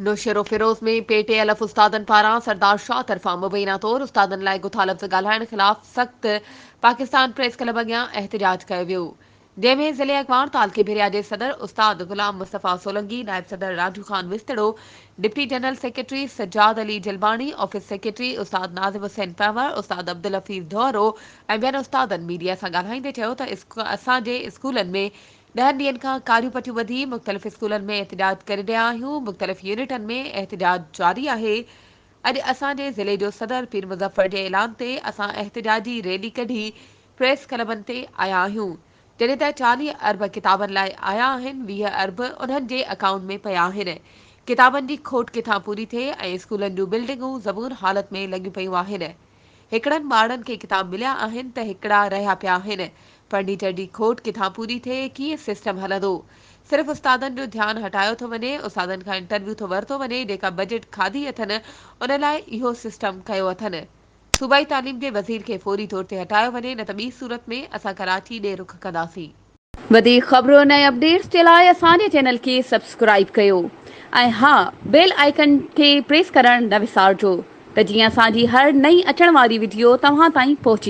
Naushahro Feroze ۾ P T L F استادن پاران سردار شاهه طرفان مبينا طور استادن لاء گٿا لفظ ڳالهائڻ خلاف سخت پاڪستان پريس ڪلب اڳيان احتجاج ڪيو ويو جنهن ۾ ضلعي اڳواڻ تعلقي ڀريا جي صدر استاد غلام مصطفيٰ سولنگي، نائب صدر Rajho Khan Wastro, deputy general secretary Sajjad Ali Jalbani, office secretary استاد ناظم حسين پنهور، استاد عبدالحفيظ ڌوئرو ۽ ٻين استادن ميڊيا سان ڳالهائيندي چيو ته اسان جي اسڪولن ۾ ڏهن ڏينهن کان ڪاريون پٽيون ٻڌي مختلف اسڪولن ۾ احتجاج ڪري رهيا آهيون، مختلف يونٽن ۾ احتجاج جاري آهي، اڄ اسان جي ضلعي جو صدر پير مظفر جي اعلان تي اسان احتجاجي ريلي ڪڍي پريس ڪلبن تي آيا آهيون، جڏهن ته 40 ارب ڪتابن لاء آيا آهن، 20 ارب انهن جي اڪائونٽ ۾ پيا آهن، ڪتابن جي کوٽ ڪٿان پوري ٿئي ۽ اسڪولن جون بلڊنگون زبون حالت ۾ لڳيون پيون آهن. هڪڙن ٻارڙن کي ڪتاب مليا آهن ته هڪڙا رهيا پيا آهن. فرنيچر جي کوٽ ڪٿان پوري ٿئي، ڪيئن سسٽم هلندو؟ صرف استادن جو ڌيان هٽايو ٿو وڃي، استادن کان انٽرويو ٿو ورتو وڃي، جيڪا بجيٽ کاڌي اٿن ان لاء اهو سسٽم ڪيو اٿن. صوبائي تعليم جي وزير کي فوري طور تي هٽايو وڃي نه ته ٻي صورت ۾ اسان ڪراچي ڏي رخ ڪنداسين. وڌيڪ خبرن ۽ اپڊيٽس جي لاء اسان جي چينل کي سبسڪرائيب ڪيو ۽ ها بيل آئيڪن کي پريس ڪرڻ نه وسارجو ته جيئن اسان جي هر نئين اچڻ واري وڊيو توهان تائين پهچي.